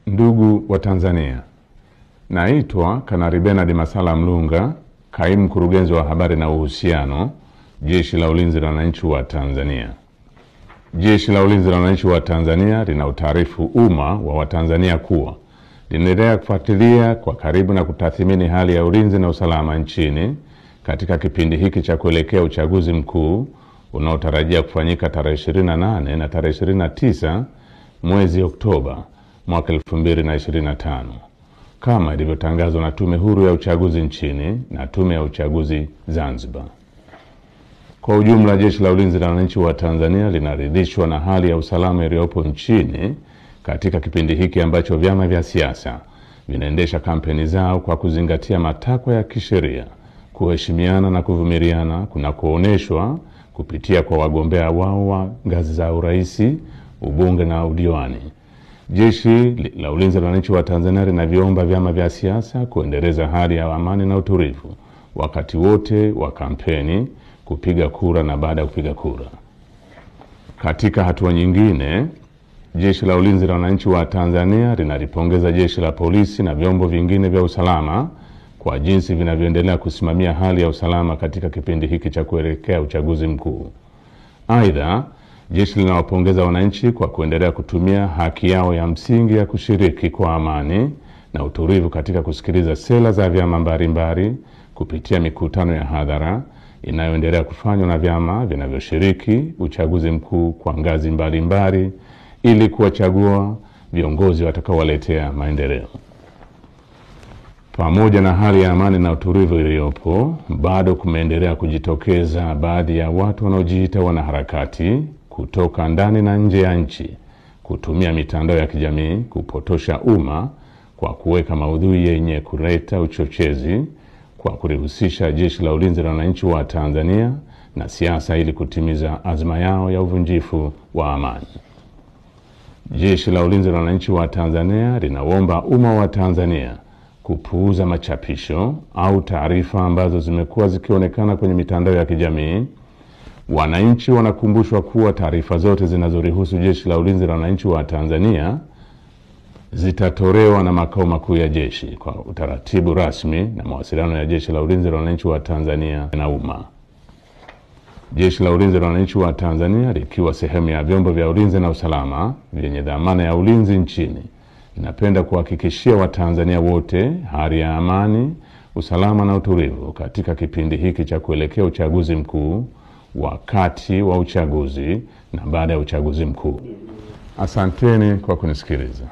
Ndugu wa Tanzania, naitwa Kanali Benard Masala Mlunga, kaimu mkurugenzi wa habari na uhusiano, Jeshi la Ulinzi la Wananchi wa Tanzania. Jeshi la Ulinzi la Wananchi wa Tanzania lina utaarifu umma wa Watanzania kuwa linaendelea kufuatilia kwa karibu na kutathmini hali ya ulinzi na usalama nchini katika kipindi hiki cha kuelekea uchaguzi mkuu unaotarajia kufanyika tarehe 28 na tarehe 29 mwezi Oktoba mwaka 2025 kama ilivyotangazwa na Tume Huru ya Uchaguzi nchini na Tume ya Uchaguzi Zanzibar. Kwa ujumla, Jeshi la Ulinzi la Wananchi wa Tanzania linaridhishwa na hali ya usalama iliyopo nchini katika kipindi hiki ambacho vyama vya siasa vinaendesha kampeni zao kwa kuzingatia matakwa ya kisheria, kuheshimiana na kuvumiliana kunakooneshwa kupitia kwa wagombea wao wa ngazi za urais, ubunge na udiwani. Jeshi la Ulinzi la Wananchi wa Tanzania linaviomba vyama vya siasa kuendeleza hali ya amani na utulivu wakati wote wa kampeni, kupiga kura na baada ya kupiga kura. Katika hatua nyingine, Jeshi la Ulinzi la Wananchi wa Tanzania linalipongeza Jeshi la Polisi na vyombo vingine vya usalama kwa jinsi vinavyoendelea kusimamia hali ya usalama katika kipindi hiki cha kuelekea uchaguzi mkuu. Aidha, jeshi linawapongeza wananchi kwa kuendelea kutumia haki yao ya msingi ya kushiriki kwa amani na utulivu katika kusikiliza sera za vyama mbalimbali kupitia mikutano ya hadhara inayoendelea kufanywa na vyama vinavyoshiriki uchaguzi mkuu kwa ngazi mbalimbali ili kuwachagua viongozi watakaowaletea maendeleo. Pamoja na hali ya amani na utulivu iliyopo, bado kumeendelea kujitokeza baadhi ya watu wanaojiita wanaharakati kutoka ndani na nje ya nchi kutumia mitandao ya kijamii kupotosha umma kwa kuweka maudhui yenye kuleta uchochezi kwa kulihusisha Jeshi la Ulinzi la Wananchi wa Tanzania na siasa ili kutimiza azma yao ya uvunjifu wa amani. Jeshi la Ulinzi la Wananchi wa Tanzania linaomba umma wa Tanzania kupuuza machapisho au taarifa ambazo zimekuwa zikionekana kwenye mitandao ya kijamii. Wananchi wanakumbushwa kuwa taarifa zote zinazolihusu Jeshi la Ulinzi la Wananchi wa Tanzania zitatolewa na makao makuu ya jeshi kwa utaratibu rasmi na mawasiliano ya Jeshi la Ulinzi la Wananchi wa Tanzania na umma. Jeshi la Ulinzi la Wananchi wa Tanzania likiwa sehemu ya vyombo vya ulinzi na usalama vyenye dhamana ya ulinzi nchini, linapenda kuhakikishia Watanzania wote hali ya amani, usalama na utulivu katika kipindi hiki cha kuelekea uchaguzi mkuu, wakati wa uchaguzi na baada ya uchaguzi mkuu. Asanteni kwa kunisikiliza.